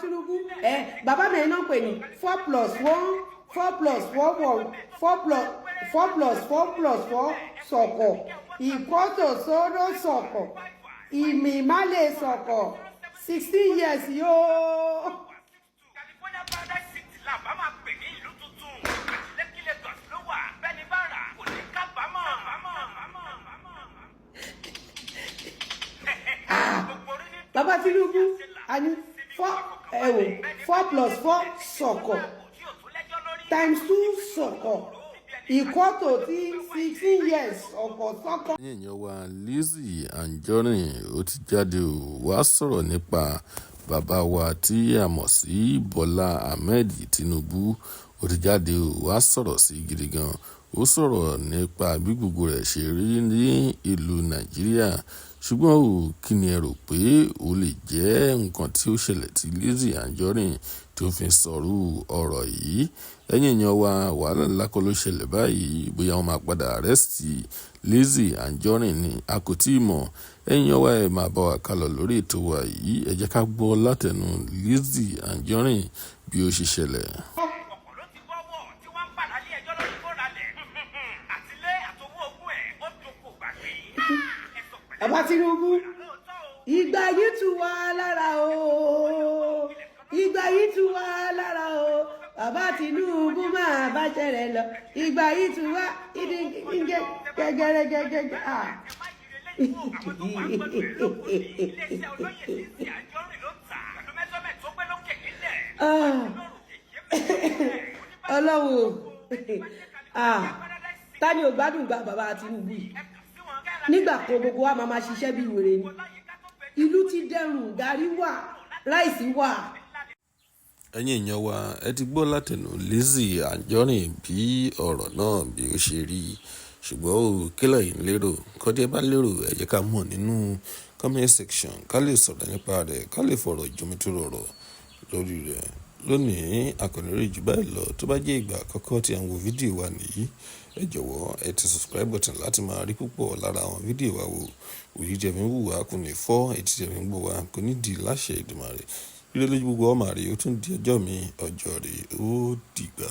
Tinubu, ẹ bàbá mi náà pè ní four plus one, four plus four, one, four plus four plus four plus four sọ̀kọ̀ ìkọ́tò sóró sọ̀kọ̀ ìmìmálẹ̀ sọ̀kọ̀ 16 years yóò. California Paradise City la bá máa pè ní ìlú tuntun. Àti Lekki, Lagos ló wà. Bẹ́ẹ̀ni bá rà kò ní kábàámọ̀. Ah, bàbá Tinubu, a ní four, ẹ wò, four plus four sọ̀kọ̀ times two sọ̀kọ̀ ìkọ́tò tí 16 years ọkọ̀ sọ́kọ̀. Ẹ̀yin èèyàn wa, Lizzy Anjorin ó ti jáde, ó wá sọ̀rọ̀ nípa bàbá wa tí a mọ̀ sí Bọ́lá Ahmed Tinubu. Ó ti jáde, ó wá sọ̀rọ̀ sí gidi gan. Ó sọ̀rọ̀ nípa bí gbogbo rẹ̀ ṣe rí ní ìlú Nàìjíríà. Ṣùgbọ́n ó, kí ni ẹ rò pé ó lè jẹ́ nǹkan tí ó ṣẹlẹ̀ tí Lizzy Anjorin tó fi sọ̀rọ̀ ọ̀rọ̀ yìí? Ẹ̀yin èèyàn wa, wàhálà ńlá kọ́ ló ṣẹlẹ̀ báyìí. Bóyá wọ́n máa padà arrest Lizzy Anjorin ni, a kò tíì mọ̀. Ẹ̀yin èèyàn wa, ẹ máa bá wa kálọ lórí ètò wa yìí. Ẹ jẹ́ ká gbọ́ látẹnu Lizzy Anjorin bí ó ṣe ṣẹlẹ̀. Ọ̀pọ̀ ló ti bọ́wọ́ tí wọ́n ń padà lé ẹjọ́ lórí kó ralẹ̀. Àtilé àtowó ogún ẹ̀ ó doko gbàgbé. Ẹ̀sọ̀ pẹ̀lẹ́ Bàbá Tinubu, lóòótọ́ o. Ìgbà yìí tù wá lára o, ìgbà yìí tù wá lára o. Bàbá Tinubu, máa bá ṣẹlẹ̀ lọ. Ìgbà yìí tù wá ìdí gẹ́gẹ́rẹ́gẹ́gẹ́, ah. Ẹ má yiri eléyìí wò. Àwọn tó wà pẹ̀lú ẹ̀ lókun ní iléeṣẹ́ olóyè Lizzy Anjorin ló ń tà. Pẹ̀lú measurement tó gbé lókè nílẹ̀. Ah. Ọlọ́run, ah, ta ni ò gbádùn gba bàbá Tinubu yìí? Nígbà kan, gbogbo wa máa ma ṣiṣẹ́ bí wèrè ni. Ìlú ti dẹrùn, gàrí wà, rice wà. Ẹ̀yin èèyàn wa, ẹ ti gbọ́ látẹnu Lizzy Anjorin bí ọ̀rọ̀ náà bí ó ṣe rí. Ṣùgbọ́n ó, kí lẹ̀yin lérò? Nǹkan tí ẹ bá lérò, ẹ jẹ́ ká mọ̀ nínú comment section, ká lè sọ̀rọ̀ nípa rẹ̀, ká lè fọ̀rọ̀ jomitoro ọ̀rọ̀ lórí rẹ̀. Lónìí, a kò ní rí jù báyìí lọ. Tó bá jẹ́ ìgbà àkọ́kọ́ tí ẹ ń wo fídíò wa nìyí, ẹ jọ̀wọ́ ẹ tẹ subscribe button láti máa rí púpọ̀ lára àwọn fídíò wa wò. Ojú tí ẹ fi ń wò wá kò ní fọ́, etí tí ẹ fi ń gbọ́ wá kò ní di láṣẹ Èdùmàrè. Ire lójú gbogbo ọmọ rè, ó tún di ọjọ́ mi, ọjọ́ rè, ó dìgbà.